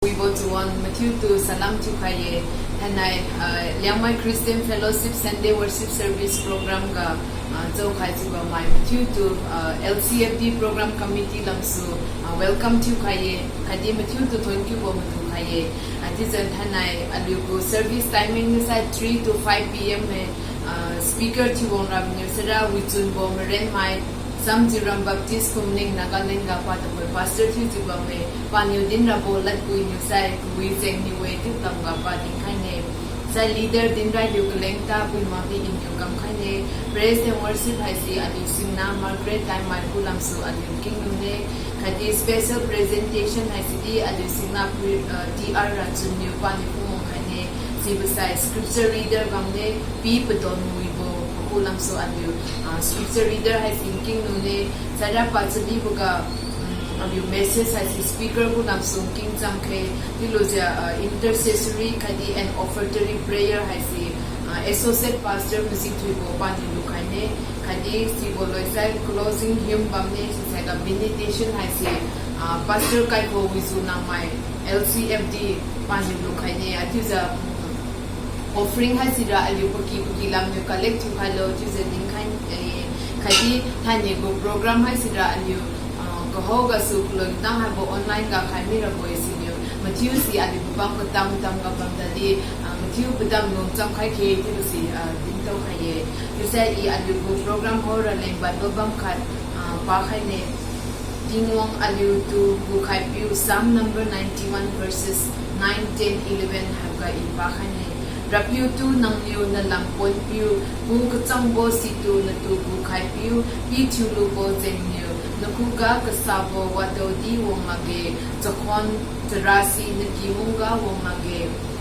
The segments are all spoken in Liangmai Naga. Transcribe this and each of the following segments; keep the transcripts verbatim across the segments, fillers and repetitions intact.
Wibo chiuwang mathiutu salam thiukhai ye. Thainai, ah, Liangmai Christian Fellowship Sunday Worship Service Program ga, ah, jaokhai chiubo mai mathiutu, ah, L C F D Program Committee lamsu, ah, welcome thiukhai ye. Khatdi mathiutu thonkiubo matukhai ye. Ah, chiujiu thainai aliugu service timing niusai three to five P M e. Ah, speaker thiuwang ramniu sira Wichunbo Marenmai, Samjiuram Baptist Phumling Nagaland ga pa tuhoi pastor thiujiu bamme, paniu dinrabo ladpuiniu sai kawi jengniu-e chiu tamga pa dinkhaine. Sai leader dinraliu kaleng ta puimakdi iniu kamkhaine. Praise and worship haise aliu singna Margaret Taimai gu lamsu aliu kingniu ne. Khatdi special presentation haisidi aliu singna pui, ah, T R Rachunniu paniu phungwang khaine. Sibo sai scripture reader bamne, Pi Padonwibo pagu lamsu aliu, ah, scripture reader haise nkingniu ne. Saira pachaliboga, mm, aliu message haise speaker gu lamsu nkingcham khe, chiulujiu, ah, intercessory khatdi and offertory prayer haise, ah, associate pastor Majik Thuibo paniu lukhaine. Khatdi sibo loisai closing hymn bamne, sisaiga benediction haise, ah, Pastor Kaibo Wizu Nangmai, L C F D paniu lukhaine. Achiujiu, mm, offering haisira aliu paky paky lamniu collect thiukhailo chiujiu dinkhai, eh, khatdi thainai gu program haisira aliu, ah, kaho gasu kulon tang haibo online ga khai mirabo-e siniu mathiu si aliu pabam katam tamga bam tadi, ah, mathiu padam lung chamkhai khe chiubo si, ah, dintao khai ye. Chiusai i aliu gu program hao raleng Bible bam khat, ah, pakhaine. Tingwang aliutu gukhaipiu, Psalm number ninety-one verses nine, ten, eleven haiga i pakhaine. RAPIUtu nangniu nalam ponpiu, gu kachangbo situ natu gukhaipiu, pithiulubo jengniu, nakhuga kasabo wadaodi wang makge, chakhuan charasi naky mungga wang makge.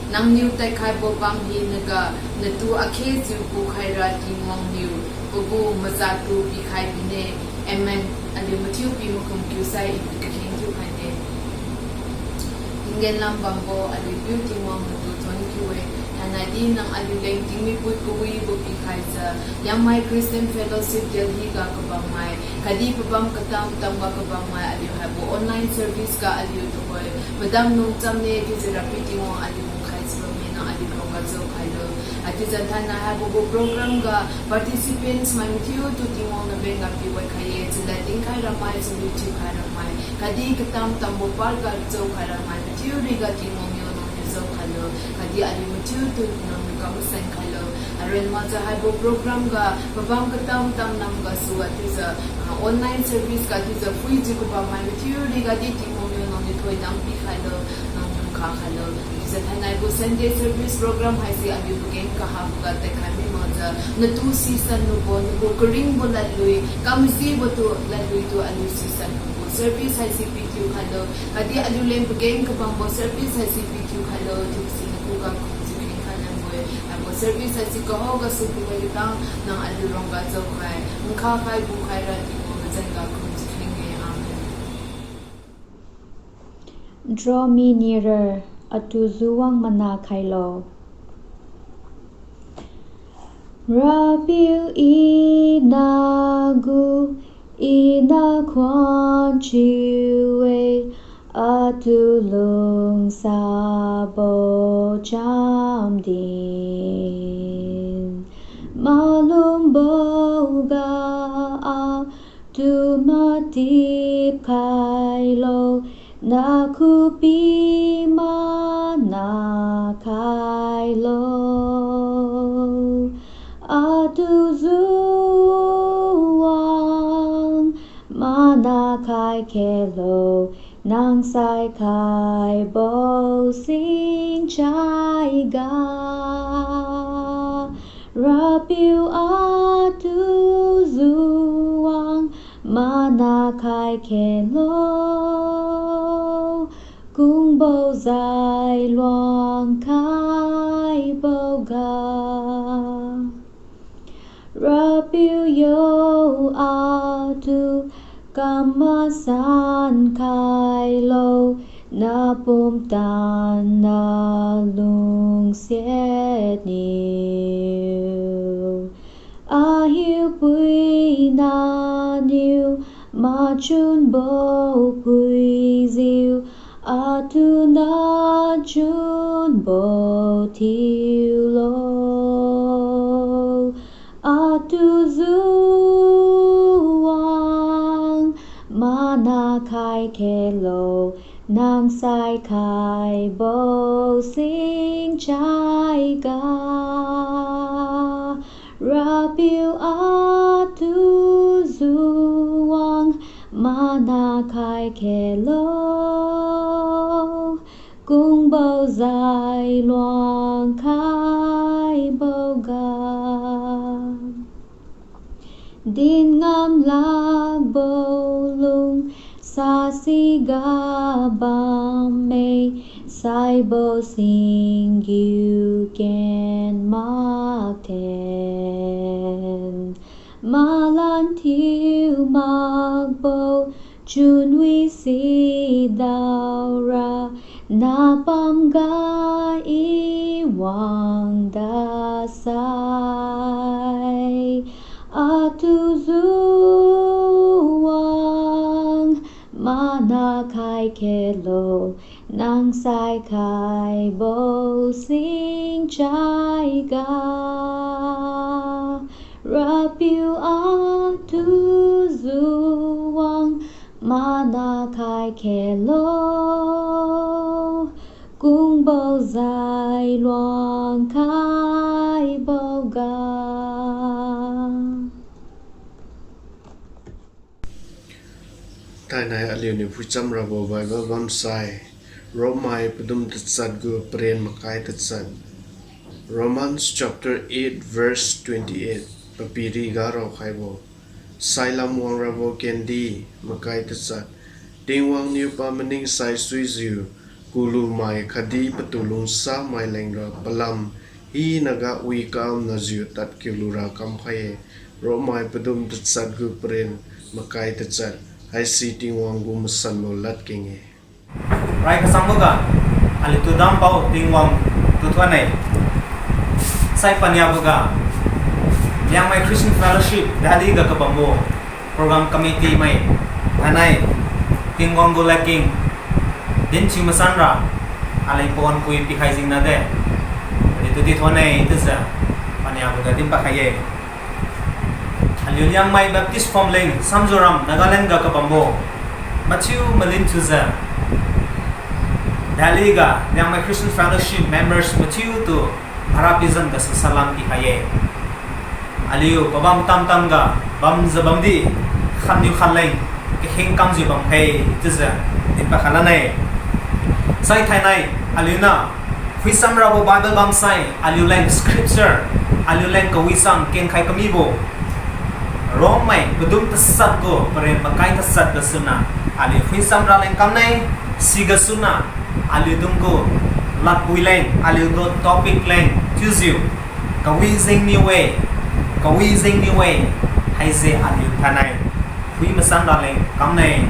Nangniu tadkhaibo bam hinaga, natu akhejiu gukhaira Tingwang niu, pagu mazatu pikhai bine. Amen. Aliu mathiu pi makum kiusai i kakheng thiukhaine. Tinggen lam bambo aliu piu Tingwang natu thonkiu-e. Thainaidi nang aliu leng tingmipui kawibo pikhaijiu, Liangmai Christian Fellowship Delhi ga kabammai, khatdi pabam katam tamga kabammai aliu haibo online service ga aliu tuhoi padam lung chamne chiujiu RAPIU Tingwang aliu mungkhaijiu bamme, nang aliu khuga jaokhailo. Achiujiu thainai haibo gu program ga participants mai mathiutu Tingwang nabeng ga piwai khai ye, chalad dinkhai ramai, chalui thiukhai ramai, khatdi katam tambo parga jaokhai ramai mathiu riga Tingwang yo nangniu jaokhailo, khatdi aliu mathiutu nangniu kam masan khailo. Aron makjiu haibo program ga pabam katam tam nam gasu achiujiu, ah, online service ga chiujiu phuijiu kabammai mathiu rigadi Tingwang yo nangniu thoidam pikhailo, nangniu kha khailo. Chiujiu thainai gu Sunday service program haise aliu pageng kahaboga tadkhai mi makjiu, natu sisan lubo, nagu karingbo ladlui, kamjibotu ladluitu aliu sisan lubo service haise pithiu khailo, khatdi aliu leng pageng kabambo service haise pithiu khailo, chiubo si nakhuga kumjiu kheng khainabo-e. Haibo service haise kaho gasu piwai katang nang aliu ruangga jaokhai, nkha khai gukhaira Tingwang majengga kumjiu kheng-e. Amen. Draw me nearer, atu juwang mana khailo. RAPIU I nagu, I nakhuan chiu-e, atu lungsabo cham din. Malumboga atu matip khailo, nakhupi mana khailo. Atu juwang mana khai khelo, nang saikhaibo singchai ga. RAPIU atu juwang mana khai khelo, kungbo zai luang khaibo ga. RAPIU yo atu kam masan khailo, napumtan nalungsiatniu. Ahiu pui naniu machunbo phuijiu, atu na chunbo thiulo. Atu juwang mana khai khelo, nang saikhaibo singchai ga. Rapiu atu juwang mana khai khelo, kungbo zai luang khaibo ga. Din ngam lakbo lung sasi ga bamme, saibo singgiu ken mak then. Malan thiu makbo chunwi si daora, napam ga i wang dasai. Atu juwang mana khai khelo, nang saikhaibo singchai ga. Rapiu atu juwang mana khai khelo, kungbo zai luang khaibo ga. Thainai aliuniu phuicham rabo Bible bamsai, Romai padum tachat gu paren makai tachat. Romans chapter eight verse twenty-eight, papiriga raokhaibo. Sailam wangrabo kendi makai tachat. Tingwang niu pamaning saisuijiu, kulumai khatdi patu lungsamai lengra palam hinaga wi kamnajiu tadkiu lura kamkhai-e. Romai padum tachat gu paren makai tachat. Haisi Tingwang gu masanbo ladkeng-e. Rai kasangboga, aliutu dampao Tingwang tu thuon-e. Sai paniaboga, Liangmai Christian Fellowship Delhi ga kabambo Program Committee mai, thainai Tingwang gu ladkeng dinchiu masanra, aleng pawan pui pikhai jingnade, aliutu di thuon-e chiujiu paniaboga dinpad khai-e. Aliu Liangmai Baptist Phomleng, Samzuram, Nagaland ga kabambo mathiu malin thiujiu, Delhi ga Liangmai Christian Fellowship members mathiutu bhara pizan gasu salam pikhai-e. Aliu pabam tamtamga bamjiu bamdi khatniu khatleng kakheng kamjiu bamkhe chiujiu dinpad khalan-e. Sai thainai aliuniu phuisam rabo Bible bamsai, aliuleng scripture, aliuleng kawichang kenkhai kamibo Rommai padum tasat gu paren makai tasat gasuniu aliu phuisam raleng kamne. Sigasuniu aliudung gu ladpui leng, aliugu topic leng chiujiu, kawi jengniu-e, kawi jengniu-e, haise aliu thainai phui masan raleng kamne.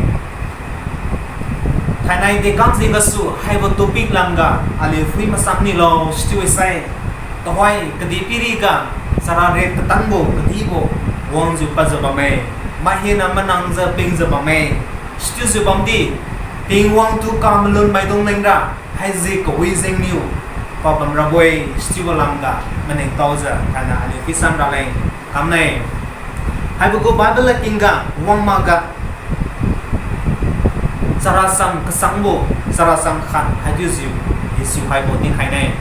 Thainai dekam jeng gasu haibo topic lamga aliu phui masan nilo sichiu sai, tuhoi kadihpiriga chara ren katanbo kadibo wangjiu padjiu bamme, mai hina manangjiu pingjiu bamme. Sichiujiu bamdi, Tingwang tu kamalun maidung lengra haise kawi jengniu pabam rabo-e sichiubo lamga maningtaojiu thainai aliu phuisam raleng kamne. Haibo gu Bible ladkeng ga wang makga, Charasang kasangbo, charasang khat haichiujiu Jesu haibo dinkhaine.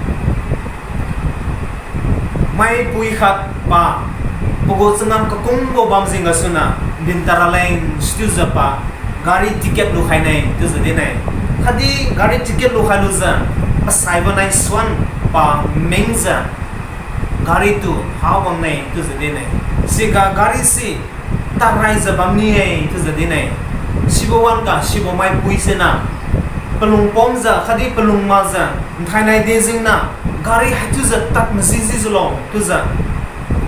Maipui khat pa, pagu changam kakungbo bam jeng gasuniu, din tadra leng sichiujiu pa gari ticket lukhaine chiujiu dinne. Khatdi gari ticket lukhai lujiu, pasaibo nai suan pa mengjiu gari tu hawangne chiujiu dinne. Siga gari se tadraijiu bamni-e chiujiu dinne. Sibo wan-ga sibo maipui siniu palung pomjiu khatdi palung makjiu, nthainai dejengniu gari haichiujiu tad majijijiulo chiujiu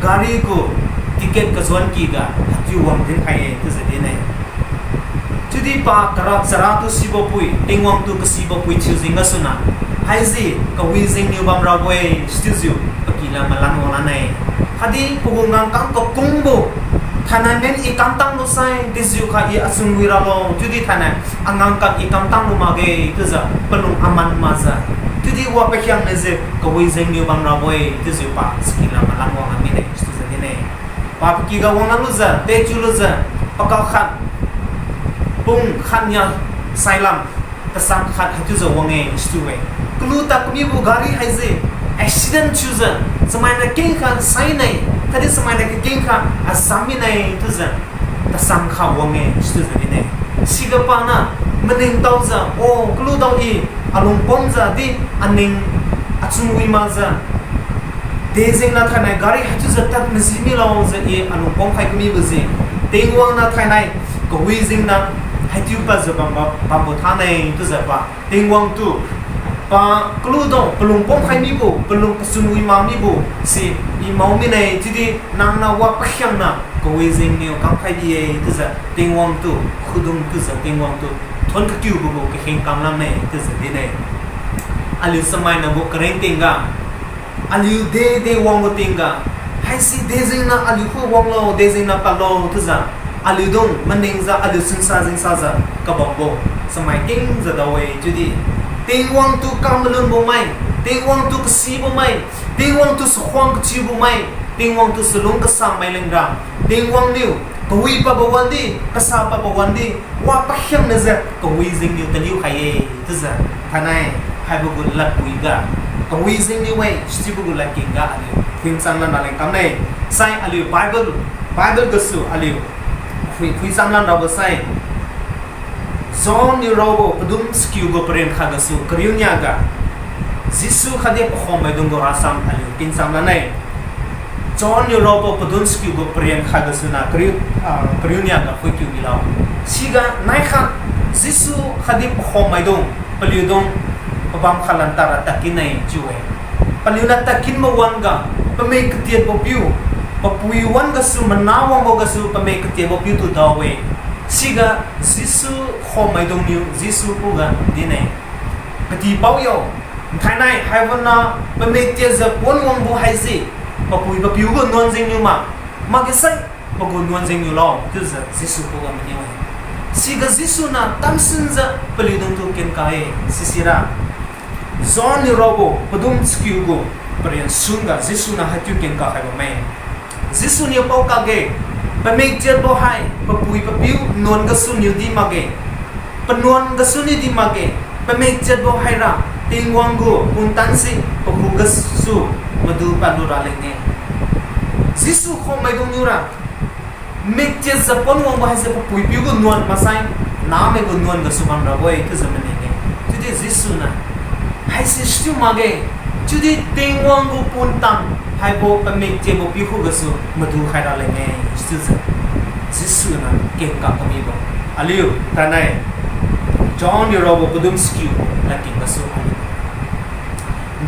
gari gu ticket kajuan kyga haichiu wang dinkhai-e chiujiu dinne. Chiudi pa kara chara tu sibo pui, Tingwang tu kasibo pui thiu jeng gasuniu, haise kawi jengniu bamrabo-e sichiujiu paky lam malan wanglan-e. Khatdi pagu ngangkam kakungbo, thainai nen i kamtang lusai dejiukha i achun wi ralo, chiudi thainai angangkam i kamtang lu makge chiujiu palung aman makjiu Chiudi wa pakhiangna jiu kawi jengniu bamrabo-e chiujiu pa chakilam malam wang mine, sichiujiu dine. Pa pakyga wanglam lujiu, techiu lujiu, pakak khat, pung khatnia sailam, tachang khat haichiujiu wang-e sichiu-e. Kalu tad kamibo gari haise accident thiujiu, chamainiu kengkha saine, khatdi chamainiu kakengkha asam mine chiujiu, tachang khat wang-e sichiujiu dine. Siga paniu maningtaojiu, o, kalu dao i alung pomjiu di aning achun wi makjiu, dejengniu thainai gari haichiujiu tad maji milo jiu i alung pomkhai kamibo je. Tingwang niu thainai kawi jengniu haichiu padjiu bam, bambo thainai chiujiu pa Tingwang tu, pa kalu dao palung pomkhai mibo, palung pachun wi mak mibo si i mao mine, chiudi nangniu wa pakhiangna kawi jengniu kamkhai bi-e chiujiu Tingwang tu khudung chiujiu Tingwang tu thon kakiubo gu kakheng kamlam-e chiujiu dine. Aliu chamainiu gu kareng tingga, aliu de de wangbo tingga, haise dejengniu aliu khu wanglo, dejengniu padlo chiujiu, aliudung maningjiu aliu chunsa jengsajiu kabambo chamai kengjiu dao-e chiudi, Tingwang tu kamalunbo mai, Tingwang tu kasibo mai, Tingwang tu chakhuang kachiubo mai, Tingwang tu chalung kasa mai lengra, Tingwang niu kawi padbo wandi, kasa padbo wandi, wa pakhiangna jiu kawi jengniu taliu khai-e chiujiu, thainai haibo gu ladpuiga kawi jengniu-e sichiubo gu ladkengga aliu phuicham lan raleng kamne. Sai aliu Bible, Bible gasu aliu phui, phuicham lan rabo sai John niu raobo padun chakiu gu paren khat gasu kariu nia ga, Jesu khatdi pakhommaidung gu rasam aliu kincham lan-e. John niu raobo padun chakiu gu paren khat gasuna kariu, ah, kariu nia ga phuikiu bilo. Siga naikhat Jesu khatdi pakhommaidung paliudung pabam khat lan tadra tadkin-e chiu-e. Paliuniu tadkinbo wan-ga pamik katiatbo piu, papui wan gasu mana wangbo gasu pamik katiatbo piu tu dao-e. Siga Jesu khommaidung niu Jesu khuga din-e, Kadihpao yo, nthainai haibo na pamik tiatjiu pon wangbo haise papui papiu gu nuan jengniu ma, makge sai pagu nuan jengniu lo chiujiu Jesu khuga maniu-e. Siga Jesu niu tamsinjiu paliudungtu kenka-e, sisira John niu raobo padun chakiu gu paren sungga Jesu niu haichiu kenka khai bamme. Jesu niu pao kakge, pamik tiatbo hai papui papiu nuan gasu niudi makge, panuan gasu niudi makge, pamik tiatbo haira Tingwang gu pumtan si pakhugasu madu padlu raleng-e. Jesu khommaidung niura mik tiatjiu pon wangbo haise papui piu gu nuan maksai, namai gu nuan gasu bamrabo-e chiujiu maningge. Chiudi Jesu niu, haise sichiu makge, chiudi Tingwang gu pumtan haibo pamik tiatbo piu khugasu madu khai raleng-e, sichiujiu Jesu niu kenka kamibo. Aliu thainai John niu raobo padun chakiu ladkeng gasu aliu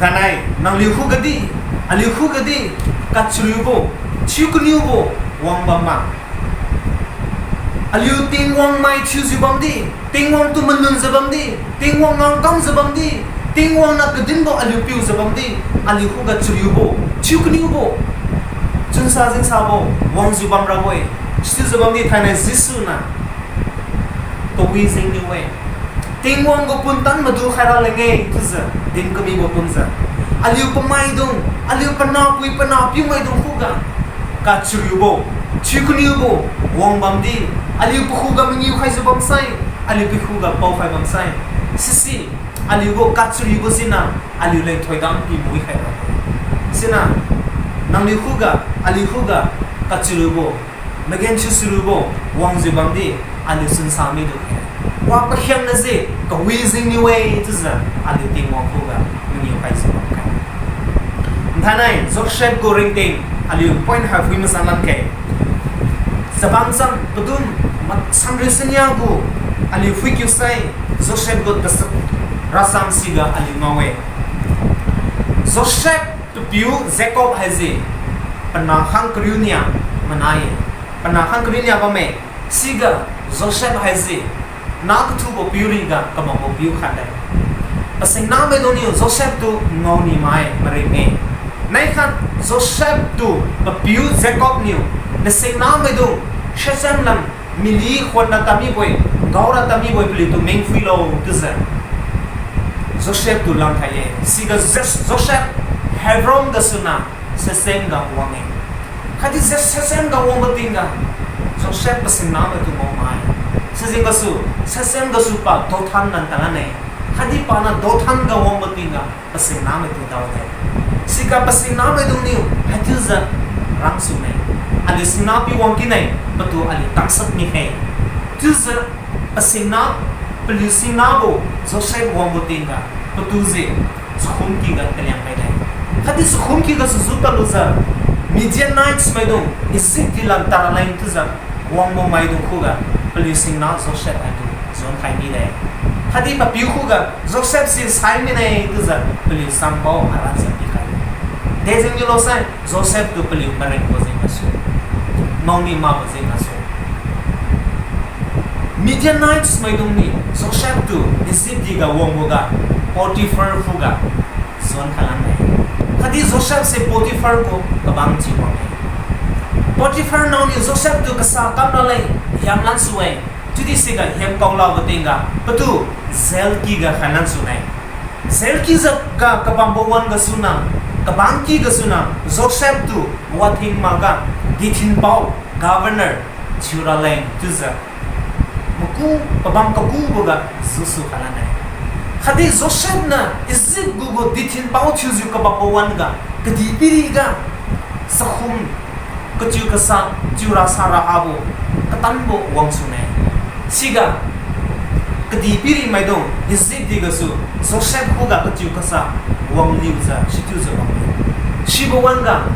thainai nangliu khugadi, aliu khugadi, kachariubo, thiukaniubo wangbam ma. Aliu Tingwang mai thiujiu bamdi, Tingwang tu malunjiu bamdi, Tingwang ngangkamjiu bamdi, Tingwang niu kadinbo aliu piujiu bamdi, aliu khuga chariubo, thiukaniubo, chunsa jengsabo wangjiu bamrabo-e. Sichiujiu bamdi thainai Jesu niu kawi jengniu-e. Tingwang gu pumtan madu khai raleng-e chiujiu din kamibo kumjiu, aliu pamaidung, aliu panahpui panahpiumaidung khuga kachariubo, thiukaniubo wangbamdi, aliu pakhuga mangiu khaijiu bamsai, aliu pakhuga paokhai bamsai, sisi aliu gu kachariubo siniu aliuleng thoidam pi muikhai rabo-e. Siniu nangliu khuga, aliu khuga kachariubo, magenthiu chariubo wangjiu bamdi, aliu chunsa midu-e. Wa pakhiangna ji kawi jengniu-e chiujiu aliu Tingwang khuga mangiu khaijiu bamkhai. Nthainai Joseph gu ringting aliu point hai phui masan lan khe. Chabang cham padun masanriu sania gu aliu phuikiu sai Joseph gu tasa rasam siga aliu ngao-e. Joseph tupiu Jacob haise panah khang kariu nia mana-e, panah khang kariu nia bamme. Siga Joseph haise nakathubo piu riga kabambo piu khat-e. Pasingnamaidung niu Joseph tu ngao ni mai maring-e. Naikhat Joseph tu papiu Jacob niu, nasingnamaidung Shechem lam mily khuan ra tadmibo-e, ngao ra tadmibo-e, paliutu meng phuilo chiujiu Joseph tu langkhai-e. Siga Jos-, Joseph Hebron gasuna Shechem ga wang-e. Khatdi Shechem ga wangbo tingga Joseph pasingnamaitu ngao mai. Sijeng gasu, Shechem gasu pa Dothan lan talan-e. Khatdi paniu Dothan ga wangbo tingga pasingnamaitu daode. Siga pasingnamaidung niu haichiujiu rangsu-e, aliu singna pi wang kine, patu aliu tangsat mikhe. Chiujiu pasingna, paliu singnabo Joseph wangbo tingga, patu si chakhum kyga taliang khaide. Khatdi chakhum kyga sujiu palujiu Midianites maidung, Egypt dilan taraleng chiujiu wangbo maidung khuga paliu singna Joseph haitu jonkhai mide. Khatdi papiu khuga Joseph si sai mine chiujiu paliu sangbo aranjiu pikhai. Dejeng niu losai Joseph tu paliu maringbo jeng gasu, maoni makbo jeng gasu, Midianites maidung niu Joseph tu Egypt diga wangboga Potiphar khuga jonkhai lan-e. Khatdi Joseph se Potiphar gu kabang chiu wang-e. Potiphar naoniu Joseph tu kasa kam raleng hiam lansu-e. Chiudi siga hiam kaolabo tingga patu jail kyga khai lansune. Jail kyjiu ga kabambo wan gasuna, kabang ky gasuna Joseph tu wathing makga dithinpao, governor, thiu raleng chiujiu maku, pabam kakuboga jusu khai lan-e. Khatdi Joseph niu Egypt gu gu dithinpao thiujiu kabambo wan-ga kadihpiriga chakhum kachiu kasa chiura sara habo katanbo wangsune. Siga kadihpiri maidung Egypt digasu Joseph khuga kachiu kasa wangliujiu sichiujiu bambo, sibo wan-ga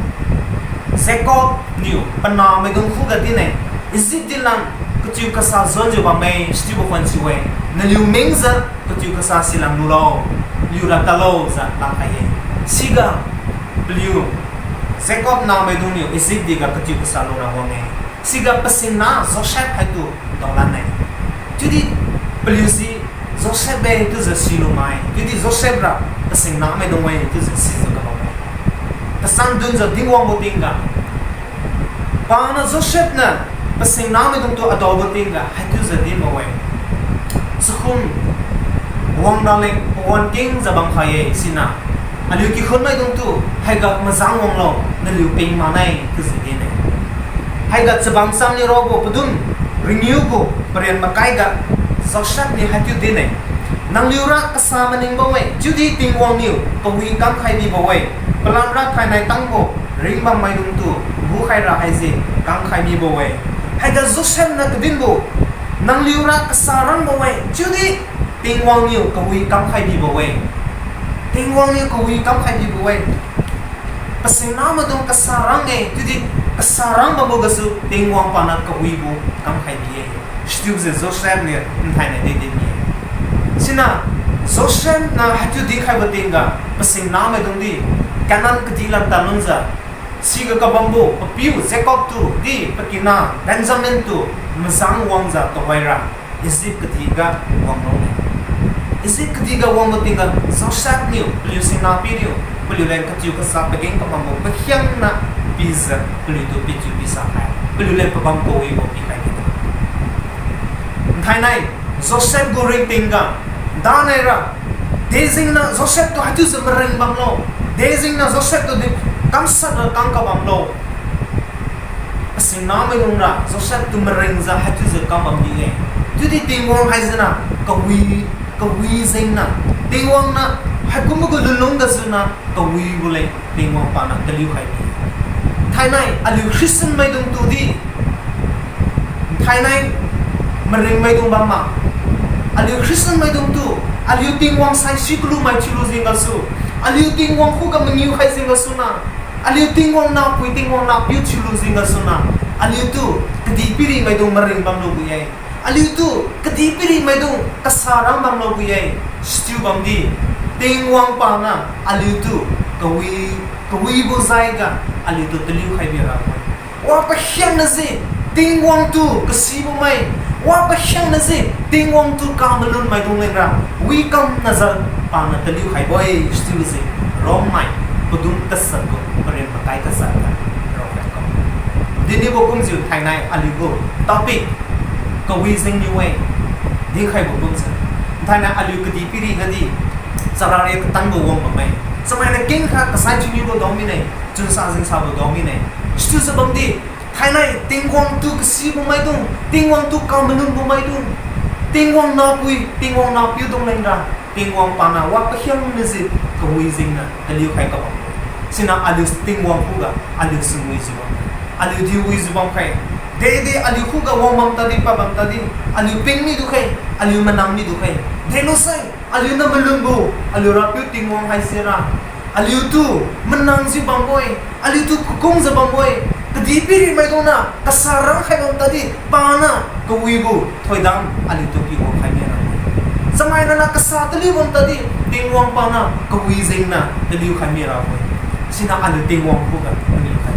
Jacob niu panah maidung khuga din-e, Egypt dilan kachiu kasa jonjiu bamme, sichiubo khuan si-e, naliu mengjiu kachiu kasa silan lulo, liura tadlo jiu langkhai-e. Siga paliu Jacob nah maidung niu Egypt diga kachiu kasa lura wang-e. Siga pasingna Joseph haitu daolan-e. Chiudi paliu si Joseph-e chiujiu silu mai, chiudi Joseph ra pasingna maidung-e chiujiu sijiu kabam-e. Tasang dunjiu dinwangbo tingga, paniu Joseph niu pasingna maidungtu adaobo tingga haichiujiu dinbo-e. Chakhum wang raleng pawan kengjiu bamkhai-e siniu, aliu kikhun maidungtu haiga majang wanglo, naliu ping mane chiujiu din-e. Haiga chabam cham ni raobo padun ringniu gu paren makai ga Joseph niu haichiu din-e, nangliura kasa maningbo-e, chiudi Tingwang niu kawi kamkhai bibo-e, palamra thainai tangbo ringbam maidungtu gukhaira haise kamkhai mibo-e. Haiga Joseph niu kadinbo, nangliura kasa rangbo-e, chiudi Tingwang niu kawi kamkhai bibo-e. Tingwang niu kawi kamkhai bibo-e. Pasingna maidung kasa rang-e, chiudi kasa rang bambo gasu Tingwang paniu kawibo kamkhai bi-e. Sichiujiu Joseph niu nthainai di din-e. Siniu Joseph niu haichiu dinkhaibo tingga pasingna maidungdi Canaan kadih lam tadlungjiu, siga kabambo papiu Jacob tu di pakina Benjamin tu majang wangjiu tuhoira Egypt kadihga wanglo-e. Egypt kadihga wangbo tingga Joseph niu paliu singna piriu paliu leng kachiu kasa pageng kabambo pakhiangna pijiu paliutu pichiu pisa khai, paliu leng pabam kawibo pikhai bi-e. Nthainai Joseph gu ringtingga danaira, dejengniu Joseph tu haichiujiu maring bamlo, dejengniu Joseph tu di kamshat ra kam kabamlo. Pasingna maidung ra Joseph tu maringjiu haichiujiu kam bam bi-e. Chiudi Tingwang haijiniu kawi, kawi jengniu, Tingwang niu haikumbo gu lunlung gasuniu kawibo leng Tingwang paniu taliu khai bi-e. Thainai aliu Christian maidungtu di, thainai maring maidung bam ma, aliu Christian maidungtu, aliu Tingwang saisi kalu mai thiulu jeng gasu, aliu Tingwang khuga mangiu khai jeng gasuniu, aliu Tingwang nahpui Tingwang nahpiu thiulu jeng gasuniu, aliutu kadihpiri maidung maring bamlo gu-e. Aliutu kadihpiri maidung kasa rang bamlo gu-e. Sichiu bamdi, Tingwang paniu aliutu kawi, kawibo jaiga aliutu taliu khai bira-e. Wa pakhiangnase Tingwang tu kasibo mai, wa pakhiangnase Tingwang tu kamalun maidung lengra, wikamnajiu paniu taliu khaibo-e sichiuse, Rome mai padun kasat gu paren makai kasat ga raokhai kam. Dinibo kumjiu thainai aliugu topic kawi jengniu-e dinkhaibo kumjiu, thainai aliu kadihpiri gadi Charare katanbo wang bamme. Chamainiu kengkha kasai chiniubo dao mine, chunsa jingsabo dao mine. Sichiujiu bamdi, thainai Tingwang tu kasibo maidung, Tingwang tu kamalumbo maidung, Tingwang nahpui, Tingwang nahpiu dung lengra, Tingwang paniu wa pakhiangna ji kawi jengniu taliu khai kabam. Siniu aliu Tingwang khuga aliu sungwi jiu bam, aliu diuwi jiu bamkhai. Dede aliu khuga wang bam tadi, pabam tadi, aliu ping midu khai, aliu manang midu khai. Delosai, aliu niu malumbo, aliu Rapiu Tingwang haisira, aliutu manangjiu bambo-e, aliutu kakungjiu bambo-e. Kadihpiri maidungniu kasa rangkhai bam tadi, paniu kawibo thoidam aliutu piwang khai mirabo-e. Chamainiu kasa taliu bam tadi, Tingwang paniu kawi jengniu taliu khai mirabo-e. Siniu aliu Tingwang khuga mangiu khai,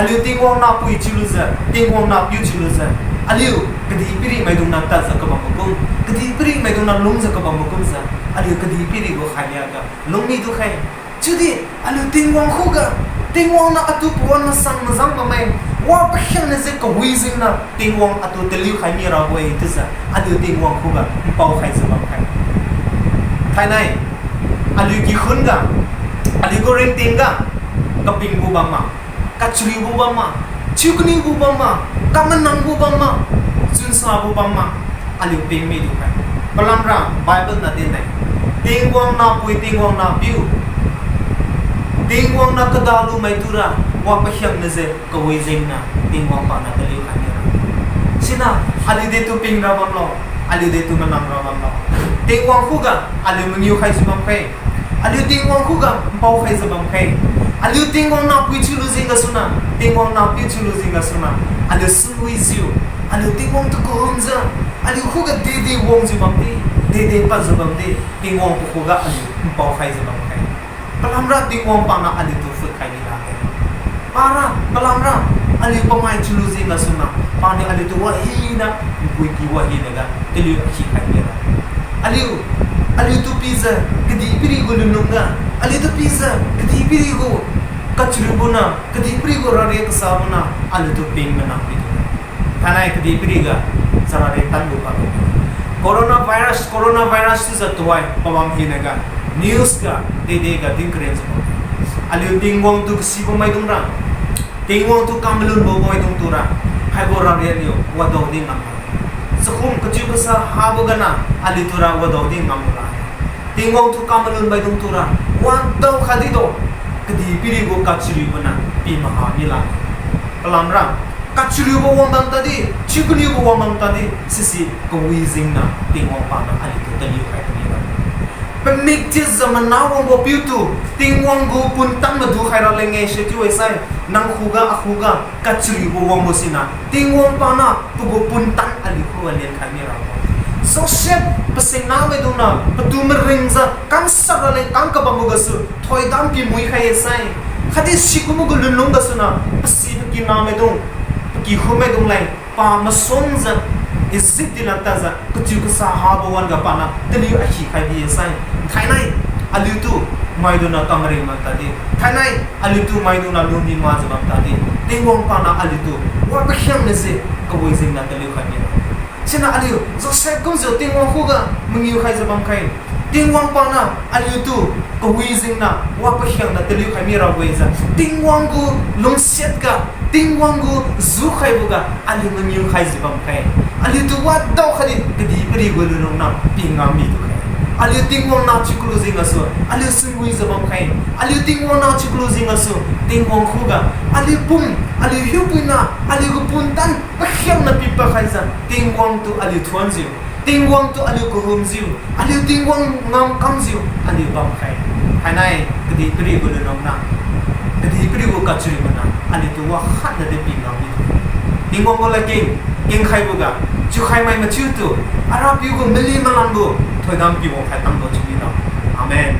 aliu Tingwang nahpui chiulujiu, Tingwang nahpiu chiulujiu, aliu kadihpiri maidungniu tadjiu kabambo kum, kadihpiri maidungniu lungjiu kabambo kumjiu, aliu kadihpiri gu khainiaga lung midu khai. Chiudi aliu Tingwang khuga, Tingwang niu atu pawan masang majang bamme, wa pakhiangna ji kawi jengniu Tingwang atu taliu khai mirabo-e chiujiu aliu Tingwang khuga npao khaijiu bamkhai. Thainai, aliu kikhun ga, aliu gu ringting ga, kapingbo bamma, kachariubo bamma, chiukaniubo bamma, kamanangbo bamma, chunsabo bamma, aliu ping midu khai. Palamra Bible niu din-e, Tingwang nahpui, Tingwang nahpiu, Tingwang niu kadalu maitura wa pakhiangna ji kawi jengniu Tingwang paniu taliu khai mira. Siniu aliu detu ping ra bamlo, aliu detu manang ra bamlo? Tingwang khuga aliu mangiu khaijiu bamkhai, aliu Tingwang khuga npao khaijiu bamkhai, aliu Tingwang nahpui chiulu jeng gasuniu, Tingwang nahpiu chiulu jeng gasuniu, aliu sungwijiu, aliu Tingwang tu kahumjiu, aliu khuga dede wangjiu bamdi, dede padjiu bamdi, Tingwang pakhuga aliu npao khaijiu bamkhai. Palamra Tingwang paniu aliutu phutkhai ni lakge. Para, palamra aliu pamai chiulu jeng gasuniu, paniu aliutu wahina, npuiki wahinaga taliu akhi khai mira. Aliu, aliutu pijiu kadihpiri gu lunlung ga, aliutu pijiu kadihpiri gu kachariuboniu, kadihpiri gu rare kasaboniu aliutu ping manang midu. Thainai kadihpiri ga charare tanbo pabo, coronavirus, coronavirus chiujiu tuhoi pabam hinaga, news ga, dede ga din karenjiu bam. Aliu Tingwang tu kasibo maidungra, Tingwang tu kamalumbo maidung tura, haibo rare aliu wadaodi ngam lakge. Chakhum kachiu kasa habo gana aliu tura wadaodi ngam lakge. Tingwang tu kamalum maidung tura wadao khatdi do, kadihpiri gu kachariuboniu pi maha mi lakge. Palamra kachariubo wangbam tadi, chiukaniubo wangbam tadi, sisi kawi jengniu Tingwang paniu aliutu taliu khai taliu ra. Pamik chiujiu mana wangbo piutu, Tingwang gu puntan madu khai raleng-e sichiu-e sai, nang khuga akhuga kachariubo wangbo siniu Tingwang paniu pagu puntan aliu khuga lenkhai mirabo. Joseph pasingna maidungniu patu maringjiu kamshat raleng kam kabambo gasu thoidam pi muikhai-e sai, khatdi sikumbo gu lunlung gasuniu pasi pakina maidung, pakikhun maidung leng pa masonjiu, Egypt di lantadjiu kachiu kasa habo wan-ga paniu taliu akhi khai bi-e sai, thainai aliutu maidungniu kamaring bam tadi, thainai aliutu maidungniu luni majiu bam tadi, Tingwang paniu aliutu wa pakhiangna ji kawi jengniu taliu khai bi-e. Siniu aliu Joseph kumjiu Tingwang khuga mangiu khaijiu bamkhai. Tingwang paniu aliutu kawi jengniu wa pakhiangna taliu khai mirabo-e jiu, Tingwang gu lungsiat ga, Tingwang gu jukhaibo ga aliu mangiu khaijiu bamkhai. Aliutu wadao khatdi kadihpiri gu lunlung niu pi ngam midu khai. Aliu Tingwang nah chiukalu jeng gasu aliu sungwijiu bamkhai. Aliu Tingwang nah chiukalu jeng gasu Tingwang khuga aliu pum, aliu hiupuina, aliu gu puntan pakhiangna pipad khaijiu Tingwang tu aliu thuonjiu, Tingwang tu aliu kahumjiu, aliu Tingwang ngamkamjiu aliu bamkhai. Thainai kadihpiri gu lunlung niu, kadihpiri gu kachariubo niu aliutu wakhatna di pi ngam midu. Tingwang gu ladkeng kengkhaibo ga chiukhaimai mathiutu, Arapiu gu mali malanbo thoidam pi wangkhai tambo chiu milo. Amen.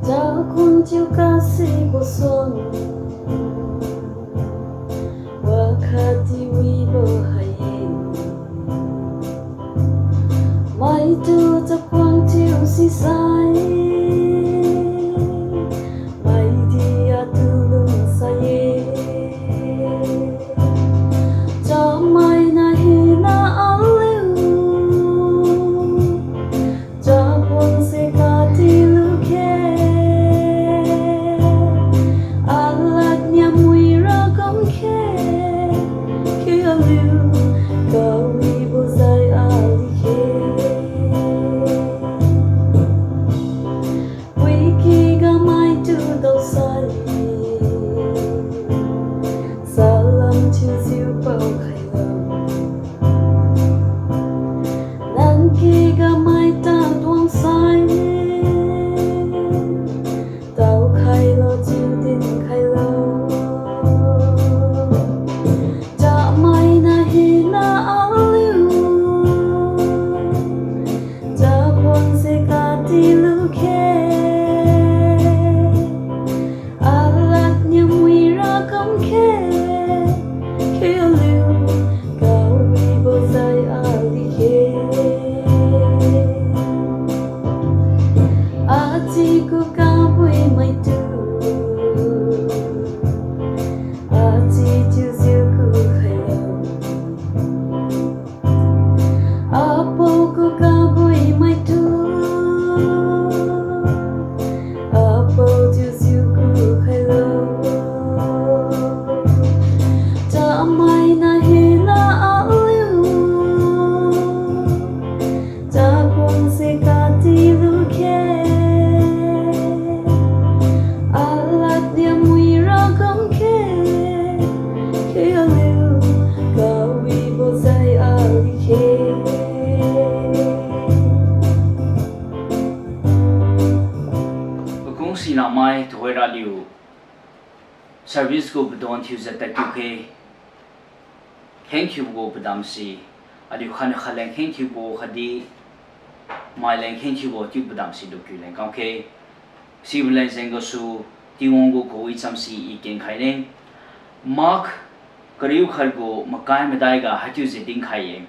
Chakhuan thiu kasibo suang, wakhatdi wibo hai-e. Maitu chakhuan thiu sisai, maidi atu lungsai-e. Chamaina Kawibo zai ali khe. Wiki ga maitu daosai. Salam thiujiu pao khailo. Nang kiga mai tadwang sai. Tao khailo chiu din khailo. Chamaina hina aliu. Chakhuangse kati lukhe. Alad niu muira kamkhe. Khe aliu, kawibo zai ali khe. Achi ku kabui maitu. Achi chiujiu ku khailo. Apo ku kabui maitu. Apo chiujiu ku khailo. Chamaina hina aliu. Chakhuangse kati lukhe. Alad niu muira kamkhe. Khe aliu, kawibo zai ali khe. Pakung sinamai tuhoira aliu service gu padon thiujiu tadkiu khe. Kheng thiubo gu padamse, aliu khan khaleng kheng thiubo khatdi maileng kheng thiubo chiu padamse lukiu leng kamkhe. Sibo leng jeng gasu, Tingwang gu kawi chamse i kenkhaine. Mark kariu khat gu makai madai ga haichiujiu dinkhai-e.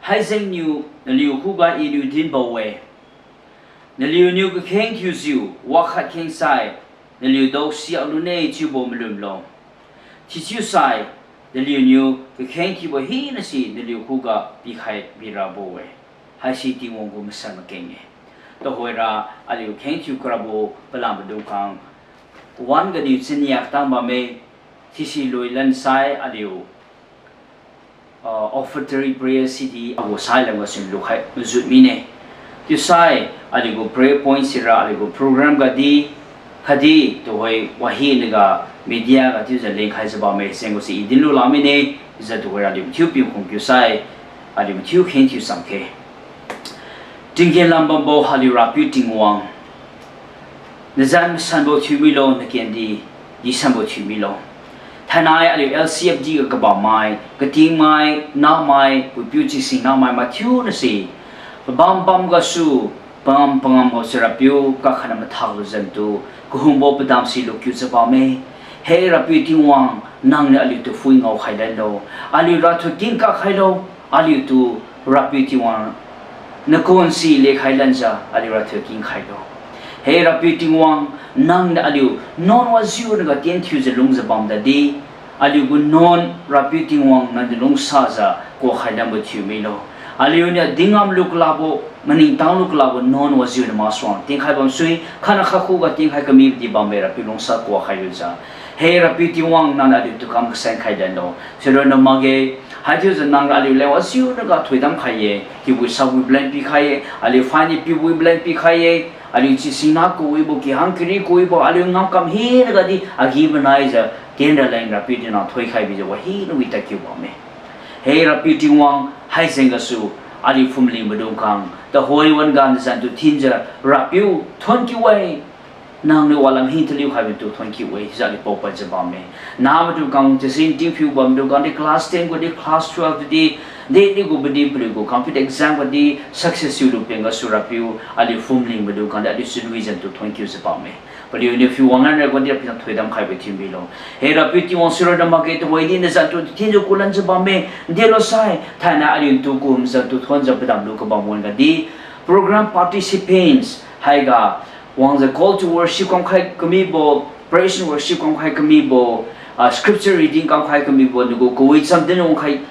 Haijengniu naliu khuga iniu dinbo-e. Naliuniu kakheng thiujiu wakhat khengsai, naliu daosi alune chiubo malumlo. Thiuchiusai, naliuniu kakheng thiubo hinase naliu khuga pikhai birabo-e. Haise Tingwang gu masan makeng-e. Tuhoira aliu kheng thiu karabo palambo dungkhang wan ganiu chania katang bamme, sisi lui lansai aliu ah, offertory prayer sidi agu sai lam gasu lukhai majut mine. Chiusai, aliu gu prayer point sira aliu gu program gadi, khatdi tuhoi wahina ga media ga chiujiu lengkhaijiu bamme, jeng gase i dinlu lak mine, chiujiu tuhoira aliu mathiu piu khung kiusai, aliu mathiu kheng thiu chamkhe. Tinggen lam bambo aliu Rapiu Tingwang, nazan masanbo thiumilo, nakendi disanbo thiumilo. Thainai aliu L C F D ga kabammai, katingmai, namai, puipiu chising namai mathiunase, pabam bam gasu, pangam pangam gasu Rapiu, kakhana mathak lujiu tu, kahumbo padamse lukiujiu bamme. Hei Rapiu Tingwang, nangniu aliutu phui ngaokhai lanlo, aliu rathoi king kakhailo, aliutu Rapiu Tingwang, nakonsi lekhai lanjiu aliu rathoi king khailo. Hei Rapiu Tingwang, nangniu aliu nuan wajiu naga tien thiujiu lungjiu bam tadi, aliu gu nuan Rapiu Tingwang nangniu lungsajiu kuakhai lanbo thiumilo. Aliuniu dingam lu kalabo, maningtang lu kalabo nuan wajiu na masuang tienkhai bamsui, khanakha khuga tienkhai kamibo di bamme Rapiu lungsa kuakhai lujiu. Hei Rapiu Tingwang nangniu aliutu kam kasan khai lanlo. Sironna makge, haichiujiu nang aliu leng wajiu naga thoidam khai-e, kiubui sabui blan pikhai-e, aliu phaini piubui blan pikhai-e, aliu chisingna kawibo, kihang kiri kawibo, aliu ngamkam hinaga di agi-manaijiu, tienra leng Rapiu di nang thoikhai bijiu wahina wi tadkiu bamme. Hei Rapiu Tingwang, haijeng gasu, aliu phumling maidung khang, tuhoi wan-ga nazan tu thinjiu, Rapiu, thonkiu-e, nangniu walam hi taliu khaibo tu thonkiu-e, jiu aliu paopadjiu bamme. Nahmaidung khang, chasing tingphiu bammaidung khang di class ten gu di, class twelve di, didi gu bidi paliu gu competitive exam gu di, success thiulu peng gasu Rapiu, aliu phumling maidung khang di, aliu chunwi zan tu thonkiujiu bamme. Paliuniu phiu wanglan ra gu di Rapiu nang thoidam khaibo thiu milo. Hei Rapiu Tingwang sironna makge tuhoi di nazan tu thinjiu kulanjiu bamme, delosai, thainai aliu tu kum zan tu thonjiu padam lu kabam wan-ga di, program participants, haiga, wangjiu call to worship kamkhai kamibo, praise and worship kamkhai kamibo, ah, scripture reading kamkhai kamibo, nagu kawicham din wangkhai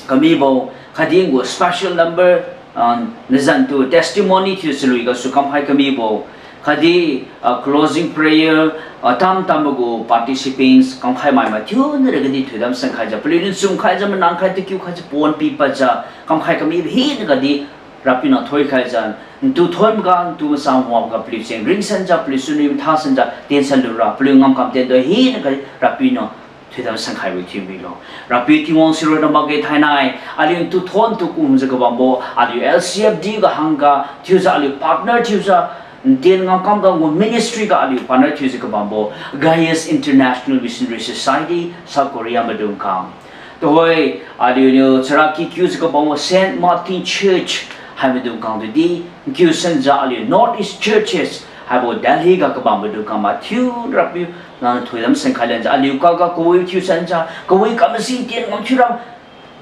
kamibo, khatdi gu special number, ah, nazan tu testimony thiu chalui gasu kamkhai kamibo, Khatdi, ah, closing prayer, ah, tamtambo gu participants kamkhai mai mathiu nara khatdi thoidam sankhaijiu, paliuniu chumkhaijiu, manang khai takiu khaijiu, pon pipadjiu, kamkhai kamibo hina khatdi Rapiu nang thoikhaijiu, ntu thonboga, ntu masan wangboga, paliu cheng ringsanjiu, paliu chunwi mathasanjiu, tensan lura, paliu ngamkam tendo hina khatdi Rapiu nang thoidam sankhaibo thiu milo. Rapiu Tingwang sironna makge thainai, aliu ntu thon tu kumjiu kabambo, aliu L C F D ga hangga, thiujiu aliu partner thiujiu, ntien ngamkamga ngu ministry ga aliu partner thiujiu kabambo, Gaius International Missionary Society, South Korea maidung khang. Tuhoi, aliuniu charaky kiujiu kabambo Saint Martin Church, hai maidung khang tudi, nkiu sanjiu aliu North East Churches, haibo Delhi ga kabam maidung khang mathiu Rapiu, nang thoidam sankhai lanjiu, aliu kaga kawi thiu sanjiu, kawi kam masing ntien ngam thiura,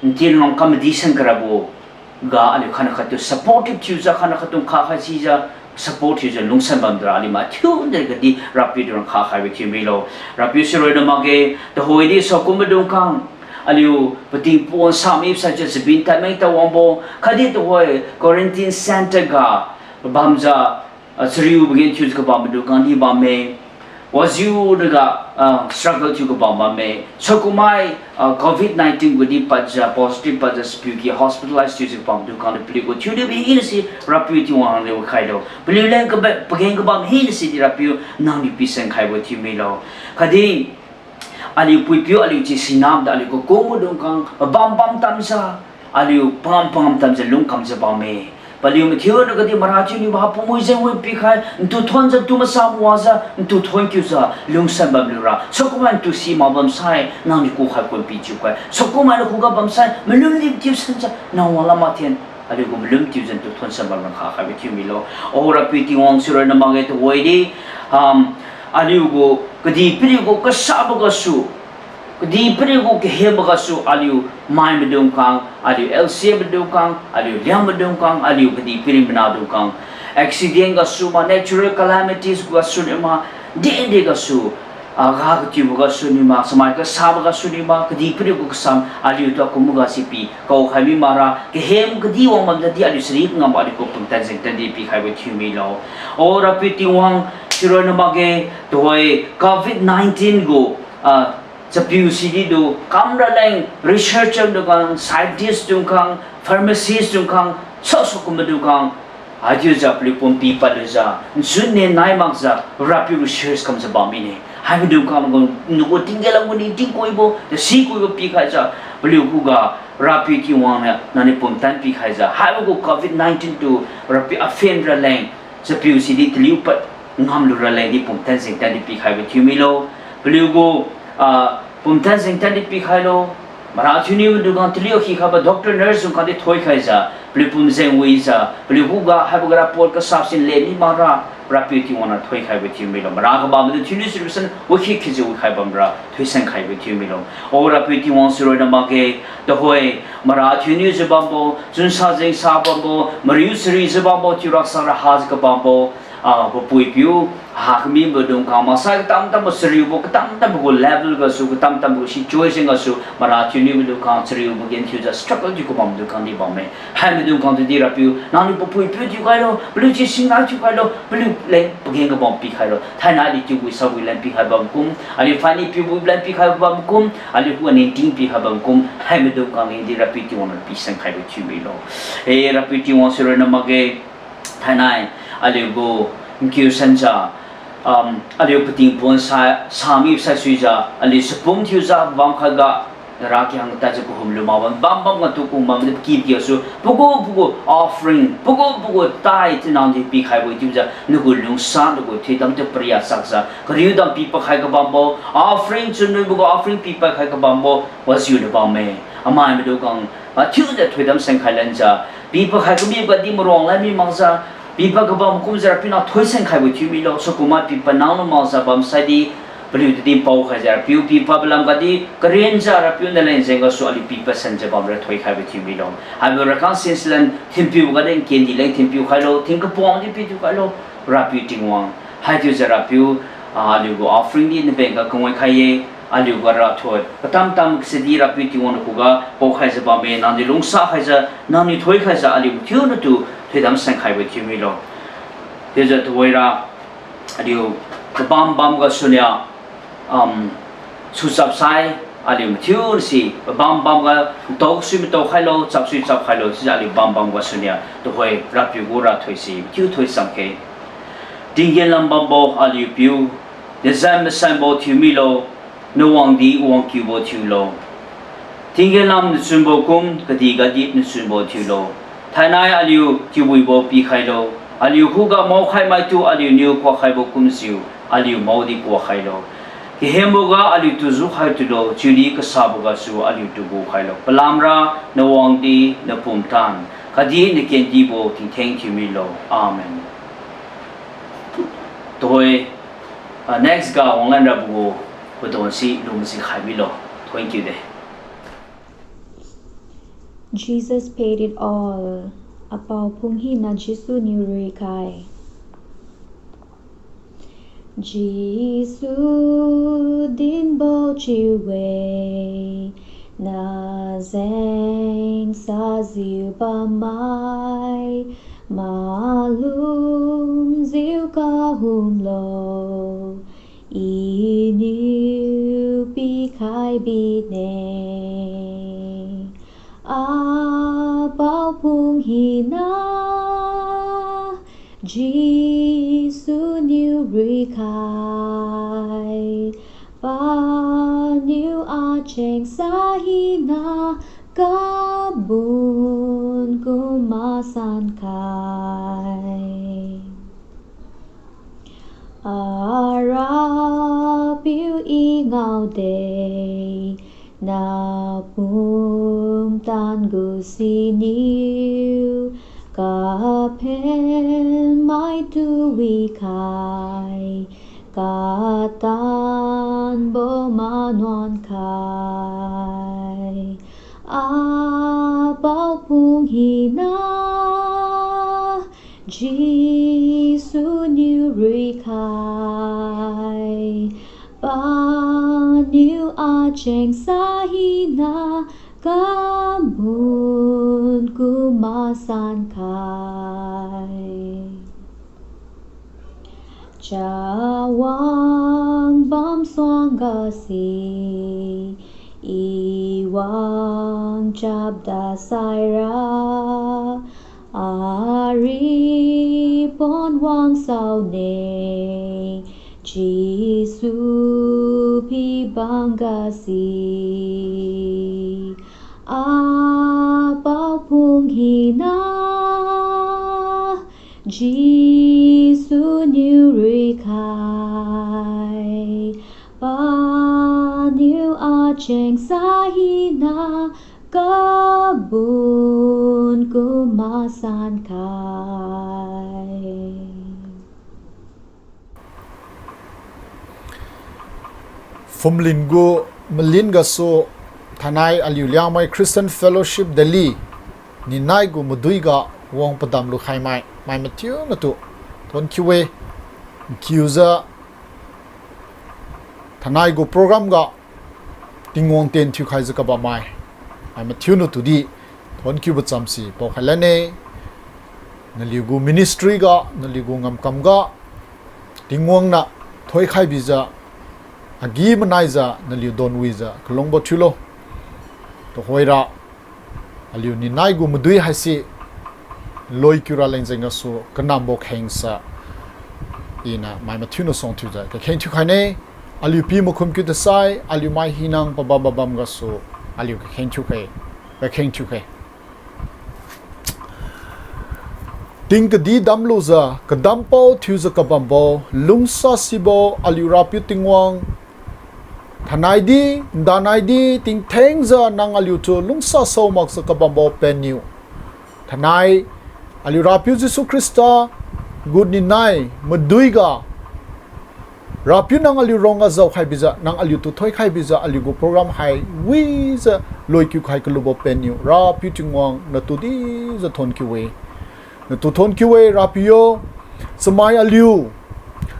ntien ngam kam madi san karabo ga aliu khanakhat tu supportive thiujiu, khanakhat tu khakhai sijiu, support thiujiu lungsan bamdura aliu mathiu nde khatdi Rapiu tu rang khakhaibo thiu milo. Rapiu sironna makge, tuhoidi sakum maidung khang, aliu pating pon sami saijiu jibin tadmeng tawangbo, khatdi tuhoi quarantine centre ga bamjiu, ah, chariubo gen thiujiu kabam maidung khang di bamme. Wajiu naga, ah, struggle thiu kabam bamme. Sakumai, ah, covid nineteen gudi padjiu, positive padjiu, sapiu ki hospitalize thiujiu kabam maidung khang di paliu gu thiuniu bi hina si Rapiu Tingwang nangdi wakhailo. Paliu leng kaba, pageng kabam hina si di Rapiu nangdi pisan khaibo thiu milo. Khatdi aliu puipiu, aliu chi sinamda, aliu kakum maidung khang, pabam bam tamjiu, aliu pangam pangam tamjiu lungkamjiu bamme. Paliu mathiu nde khatdi mara thiuniu ba pumui jengwi pikhai, ntu thonjiu, ntu masa mawajiu, ntu thon kiujiu lungsan bam lura, sakumai ntu si mak bamsai nangniu kukhai kumpi chiukhai, sakumai nakhuga bamsai malum lim tiu sanjiu nang wanglam mathen, aliu gu malum tiujiu ntu thon san bam rang khakhaibo thiu milo. O Rapiu Tingwang sironna makge tuhoidi, um, aliu gu kadihpiri gu kasabo gasu, kadihpiri gu kahembo gasu, aliu mai maidung khang, aliu L C A maidung khang, aliu Liang maidung khang, aliu kadihpiri manadung khang, accident gasu ma, natural calamities gasu ni ma, dede gasu, ah, ga katiubo gasu ni ma, samai kasabo gasu ni ma, kadihpiri gu kasam aliu tu akumbo ga sipi kaokhai mi makra, kahem kadi wang bamdadi aliu sari ngam aliu gu pumtan jengtan di pikhaibo thiu milo. O Rapiu Tingwang sironna makge, tuhoi covid nineteen gu, ah, chapiu sidi tu kam raleng researcher dung khang, scientist dung khang, pharmacist dung khang, saosa kumbo dung khang, haichiujiu paliu pumpi padlujiu nchun ne nai makjiu Rapiu research kamjiu bam mine. Hai maidung khang nagu, nagu tingge lam gu ni tingkuibo, tasi kuibo pikhaijiu, paliu khuga Rapiu Tingwang niu nangniu pumtan pikhaijiu, haibo gu covid nineteen tu Rapiu aphen raleng chapiu sidi taliu pad ngamlu raleng di pumtan jengtan di pikhaibo thiu milo. Paliu gu, ah, pumtan jengtan di pikhailo. Mara thiuniu dung khang taliu khi khaibo doctor nurse dung khang di thoikhaijiu, paliu pum jeng wijiu, paliu khuga haibo ga report kasap sin le mi makra, Rapiu Tingwang niu thoikhaibo thiu milo. Mara kabam madu thiuniu solution wakhi khijiu wikhai bamra thoisan khaibo thiu milo. O Rapiu Tingwang sironna makge, tuhoi mara thiuniu jiu bambo, chunsa jengsa bambo, mariu charijiu bambo, chiu raksara hajiu kabambo, ah, papui piu, ha kamibo dung khang maksai katam tambo chariubo, katam tambo gu level gasu, katam tambo gu situation gasu, mara thiuniu dung khang chariubo gen thiujiu struggle thiu kabam dung khang di bamme. Hai maidung khang tudi Rapiu nangniu papui piu thiukhailo, paliu chi singnai thiukhailo, paliu leng pageng kabam pikhailo. Thainai aliu tiuwi sawi leng pikhai bam kum, aliu phaini piuwi leng pikhai bam kum, aliu khuga ningting pikhai bam kum, hai maidung khang di Rapiu Tingwang niu pisan khaibo thiu milo. E Rapiu Tingwang sironna makge, thainai aliu gu nkiu sanjiu, um, aliu pating pon sa, sami saisuijiu, aliu chapum thiujiu bam khatga, rakyang tadjiu kahum lu mak bam, bam bam ngatu kum bam di paky pakiusu, pagu pagu offering, pagu pagu tithe nangdi pikhaibo chiujiu, nagu lungsa, nagu thuidam tu pariak chakjiu, kariu dam pipakhai kabambo, offering chunwibo gu offering pipakhai kabambo, wajiu lu bamme, amai maidung khang, mathiujiu thoidam sankhai lanjiu, pipakhai kamibo gadi maruang lan mi makjiu, pipad kabam kumjiu Rapiu nang thoisan khaibo thiu milo, sakumai pipad nang lu makjiu bamsai di, paliu tudi paokhaijiu Rapiu pipad balam gadi, karenjiu Rapiu naleng jeng gasu aliu pipad sanjiu bamra thoikhaibo thiu milo. Haibo rakang sensilan thinpiu gadi nkendi leng thinpiu khailo, thingkapuang di pithiu khailo, Rapiu Tingwang. Haichiujiu Rapiu, ah, aliu gu offering di nabeng ga kangoi khai ye, aliu gu rathoi katam tam kasidi Rapiu Tingwang nakhuga paokhaijiu bamme, nangdi lungsa khaijiu, nangniu thoikhaijiu, aliu mathiu natu thoidam sankhaibo thiu milo. Chiujiu tuhoira, Aliu pabam bam gasuniu, um, suchap sai, aliu mathiu si, pabam bam ga, tao sui matao khailo, chap sui chap khailo, chiujiu aliu bam bam gasuniu, tuhoi Rapiu gu rathoi si, mathiu thoi cham khe. Tinggen lam bambo aliu piu, nazan masanbo thiu milo, nawangdi wangkiubo thiulo. Tinggen lam nachunbo kum kadihga di nachunbo thiulo. Thainai aliu thiubuibo pikhailo. Aliu khuga maokhai maitu aliuniu kuakhaibo kumjiu aliu maodi kuakhailo. Kahemboga aliutu jukhai tulo, chiudi kasabo gasu aliutu gukhailo. Palamra nawangdi napumtan, khatdi nakendibo tingtheng thiu milo. Amen. Tuhoi, ah, next ga wanglan rabo gu padon si lungsi khai milo. Thank you de. Jesus paid it all. Apao phung hina Jesu niu ruikhai. Jesu dinbo chiu-e, nazeng sajiu bammai, malumjiu kahumlo, Iniu pikhai bine. Apao phung hina, Jesu niu ruikhai, paniu acheng sa hina, kabun kum masan khai. Arapiu I ngaode, napumtan gu siniu, kaphen maitu wikhai, katanbo manuan khai. Apao phung hina, Jesu niu ruikhai, paniu acheng sa hina, kabun kum masan khai. Chawang bam suang gasi, I wang chapda saira, ari pon wang saone, Jesu pi bang gasi. Apao phung hina, Jesu niu ruikhai, paniu acheng sa hina, kabun kum masan khai. Phumling gu malin gasu, thainai aliu Liangmai Christian Fellowship Delhi ninai gu madui ga wang padam lukhai mai, mai mathiu natu thonkiu-e. Nkiujiu thainai gu program ga Tingwang tien thiukhaijiu kabam mai, mai mathiu natu di thonkiubo chamsi paokhai lanne. Naliu gu ministry ga, naliu gu ngamkam ga, Tingwang niu thoikhai bijiu, agi-manaijiu naliu donwijiu kalungbo thiulo. Tuhoira, aliu ninai gu madui haise loikiu raleng jeng gasu kanambo khengsa, Iniu mai mathiu nu suang thiujiu kakheng thiukhaine. Aliu pi makhum kiu tasai, aliu mai hinang pabam pabam gasu, aliu kakheng thiukhe, kakheng thiukhe. Ting kadi damlujiu, kadampao thiujiu kabambo, lungsasibo aliu Rapiu Tingwang, thainai di, ndanai di, tingthengjiu nang aliutu lungsa sao makjiu kabambo penniu, thainai aliu Rapiu Jesu Khrista gu ninai madui ga, Rapiu nang aliu ruangga jaokhai bijiu, nang aliutu thoikhai bijiu, aliu gu program hai wijiu loikiu khai kalubo penniu, Rapiu Tingwang natu dijiu thonkiu-e. Natu thonkiu-e Rapiu yo, chamai aliu,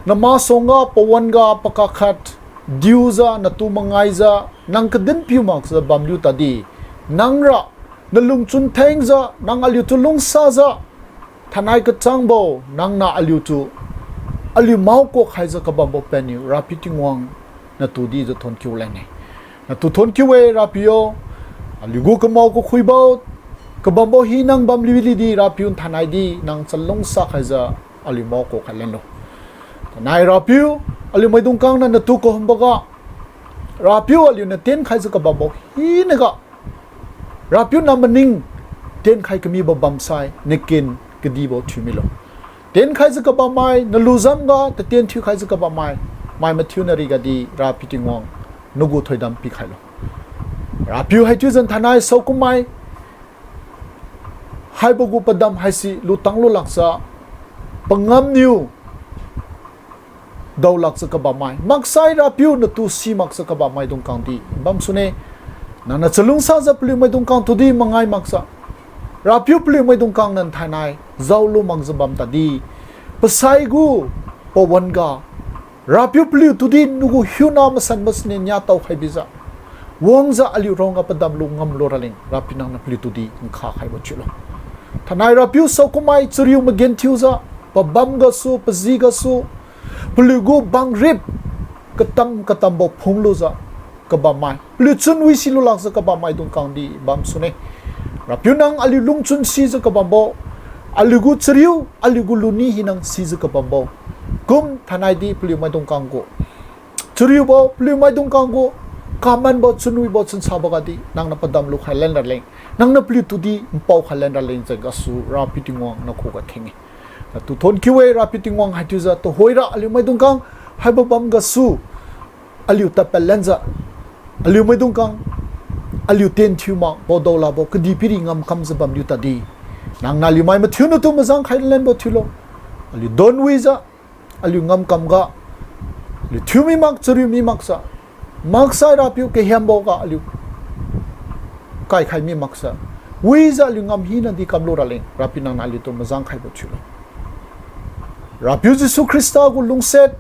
namasuangga pawan ga pakakhat diujiu natu mangaijiu, nang kadin piu makjiu bamliu tadi, nangra nalungchun thengjiu, nang aliutu lungsajiu, thainai kachangbo, nangniu aliutu aliu mao kuak khaijiu kabambo penniu Rapiu Tingwang, natu dijiu thonkiu lane. Natu thonkiu-e Rapiu yo, aliugu kamao kakhuibo, kabambo hina bamliu lidi Rapiu thainai di nang chalungsa khaijiu aliu mao kuak khai lanlo. Thainai Rapiu, aliu maidung kangna natu kahumboga, Rapiu aliuniu tien khaijiu kabambo hinaga, Rapiu na maning tienkhai kamibo bamsai naken kadibo thiumilo. Tienkhaijiu kabammai, naluzamga tatien thiukhaijiu kabammai, mai mathiu nariga di Rapiu Tingwang, nagu thoidam pikhailo. Rapiu haichiujiu thainai saokummai haibo gu padam haise lutang lulakjiu, pangamniu daolakjiu kabammai, maksai Rapiu natu simakjiu kabammai dungkang di bamsune. Nangniu chalungsajiu paliu maidung kang tudi mangai makjiu, Rapiu paliu maidung kang nan thainai jaolu makjiu bam tadi, pasai gu pawan ga, Rapiu paliu tudi nagu hiuna masanbo siniu niatao khai bijiu, wangjiu aliu rongga padam lu ngamlu raleng Rapiu nangniu paliu tudi nkha khaibo thiulo. Thainai Rapiu saokummai chariu magenthiujiu, pabam gasu, paji gasu, paliugu bangrip katam katambo phunglujiu kabammai, paliu chunwi silulakjiu kabammai dungkang di bamsune. Rapiu nang aliu lungchun sijiu kabambo, aliugu chariu, aliugu luni hinang sijiu kabambo kum thainai di paliu maidung kang gu chariubo, paliu maidung kang gu kamanbo, chunwibo, chunsabo ga di nangniu padam lukhai lan raleng, nangniu paliu tudi npao khai lan raleng jeng gasu Rapiu Tingwang nakhuga theng-e. Natu thonkiu-e Rapiu Tingwang, haichiujiu tuhoira aliu maidung kang haibo bam gasu aliu tadpad lanjiu, aliu maidung kang, aliu tien thiu mak, paodao lakbo kadihpiri ngamkamjiu bamliu tadi, nangniu aliu mai mathiu natu majang khai lanbo thiulo. Aliu donwijiu, aliu ngamkamga, aliu thiumi mak, chariu mi makjiu, maksai Rapiu kahiamboga aliu kaikhai mi makjiu, wijiu aliu ngam hina di kamlu raleng Rapiu nangniu aliutu majang khaibo thiulo. Rapiu Jesu Khrista gu lungsiat,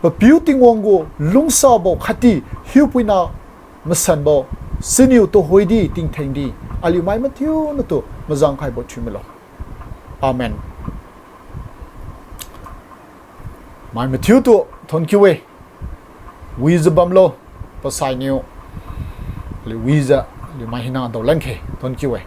Papiu Tingwang gu lungsabo khatdi Hiupuina masanbo, siniu tuhoidi tingthengdi aliu mai mathiu natu majang khaibo thiumilo. Amen. Mai mathiutu thonkiu-e. Wijiu bamlo, pasainiu. Aliu wijiu, aliu mai hina daolan khe, thonkiu-e.